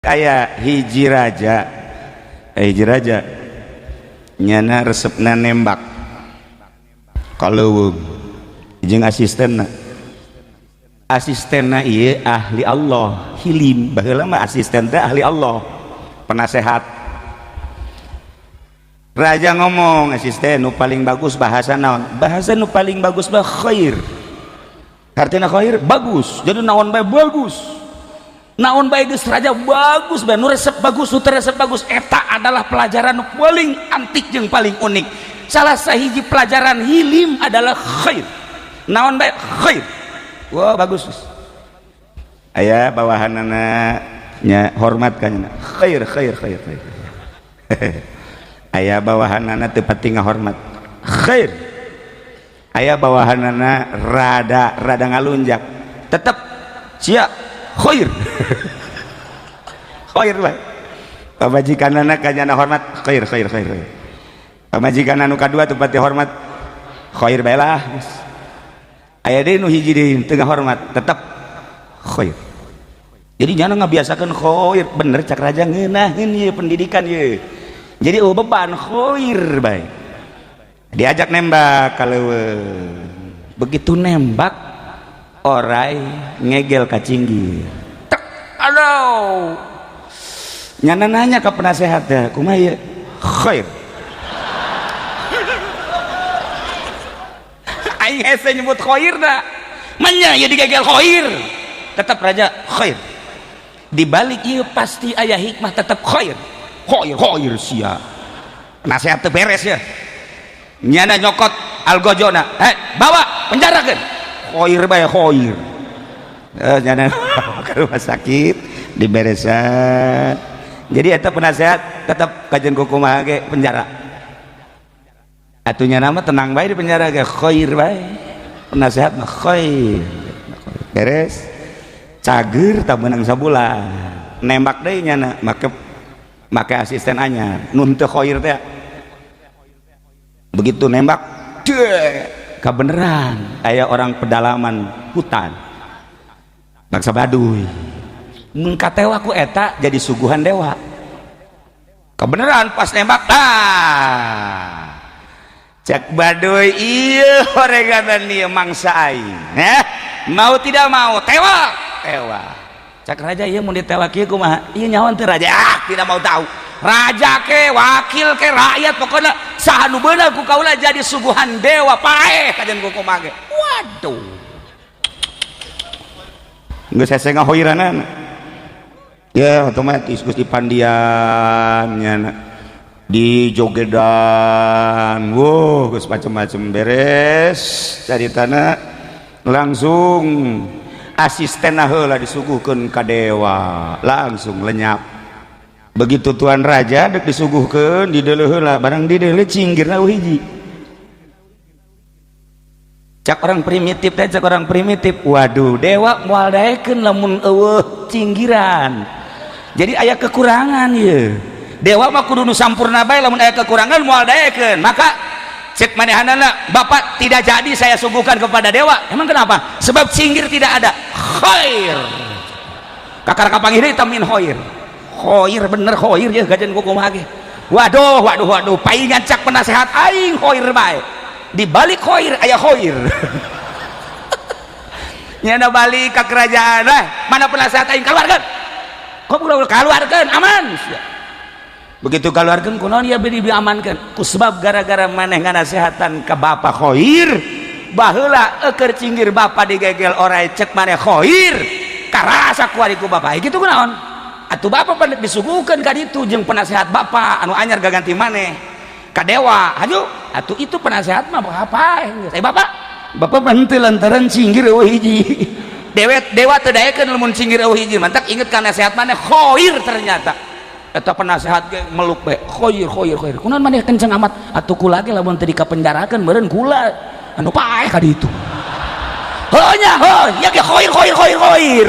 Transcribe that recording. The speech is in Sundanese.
Aya hiji raja, hiji raja nyana resepna nembak ka leuweung jeung asistenna. Asistenna ieu ahli Allah, hilim. Baheula mah asisten teh ahli Allah, penasehat. Raja ngomong, asisten nu paling bagus bahasa naon? Bahasa nu paling bagus mah khair. Artinya khair bagus. Jadi naon bae bagus. Naon bae geus raja bagus bae, nu resep bagus, nu teu resep bagus. Eta adalah pelajaran nu paling antik jeung paling unik. Salah sahiji pelajaran hilim adalah khair. Naon bae khair. Wah, bagus. Aya bawahanana nya hormat ka nya. Khair khair khair khair. Aya bawahanana teu pati ngahormat. Khair. Aya bawahanana rada rada ngalunjak. Tetep sia khair. Khair bae. Pamajikanana ka nyana hormat, khair khair khair khair. Pamajikan anu kadua teu pati hormat, khair bae lah. Aya deui nu hiji deui teu ngahormat, tetep khair. Jadi nyana ngabiasakeun khair, bener cak raja ngeunaheun ieu pendidikan ieu. Jadi oh beban khair bae. Diajak nembak ka leuweung. Begitu nembak orai ngegel ka cinggir. Tek, aduh. Nyana nanya ke penasehat teh, kumaha ieu? Khair. Aing hese nyebut khair da. Manya ieu digegel khair. Tetap raja khair. Di balik ieu pasti aya hikmah, tetap khair. Khair khair sia. Penasehat teu beres ya. Nyana nyokot algojona, bawa penjarakeun. Khair bae khair. Nyana ke rumah sakit diberesan. Jadi eta penasehat tetap kajian kumaha ge penjara. Atuh nyana mah tenang bae di penjara ge khair bae. Penasehat mah khair. Beres. Cager tak menang sabulan. Nembak deui nyana make make asisten anyar. Nu teu khair teh. Begitu nembak, deh, kebeneran aya orang pedalaman hutan. Bangsa Baduy. Mun katewa ku eta jadi suguhan dewa. Kebeneran pas nembak, ah. Cek Baduy ieu horeganan ieu mangsa aing. Mau tidak mau tewak, tewak. Cek raja ieu mun ditewak ieu kumaha? Ieu nyawan teu raja. Ah, tidak mau tahu. Raja ke, wakil ke, rakyat pokoknya saha nu beunang ku kaula jadi suguhan dewa paeh kajian ku kumaha ge. Waduh. Geus hese ngahoiranana. Ya otomatis geus dipandian nya di jogedan, wow geus macem-macem beres caritana langsung asisten heula disuguhkeun ka dewa, langsung lenyap. Begitu tuan raja dek disuguhkeun dideuleu heula, barang dideuleu cinggirna hiji. Cak orang primitif teh, cak orang primitif, waduh dewa moal daekeun lamun eueuh cinggiran. Jadi aya kekurangan ieu. Dewa mah kudu nu sampurna bae, lamun aya kekurangan moal daekeun. Maka cek manehanana, bapak tidak jadi saya suguhkan kepada dewa. Emang kenapa? Sebab cinggir tidak ada. Khair. Kakara kapanggih deui tamin khair. Khair bener khair ya gajen ku kumaha ge. Waduh waduh waduh paingan cak penasehat aing khair bae. Di balik khair aya khair. Nyana balik ke kerajaan, mana penasehat aing keluarkan. Kok keluarkan aman. Begitu keluarkan kunaon ya beri diamankan. Ku sebab gara-gara maneh nganasehatan ke bapak khair, baheula eukeur cinggir bapak digegel orai cek maneh khair, karasa kuari ku bapak. Gitu kunaon? Atuh bapak pada disuguhkeun ka ditu jeung penasehat bapak anu anyar gaganti maneh. Ka dewa, hayu atuh itu penasehat mah apa? Saya bapak, bapak henteu lantaran cinggir eueuh hiji. Dewet dewa teu daekeun lamun cinggir eueuh hiji, mantak inget ka nasehat maneh khair ternyata. Eta penasehat ge meluk bae, khair khair khair. Kunaon maneh kenceng amat? Atuh kula ge lamun teu dikapenjarakeun meureun kula anu paeh ka ditu. Heuh nya, heuh, ya ge khair khair khair khair.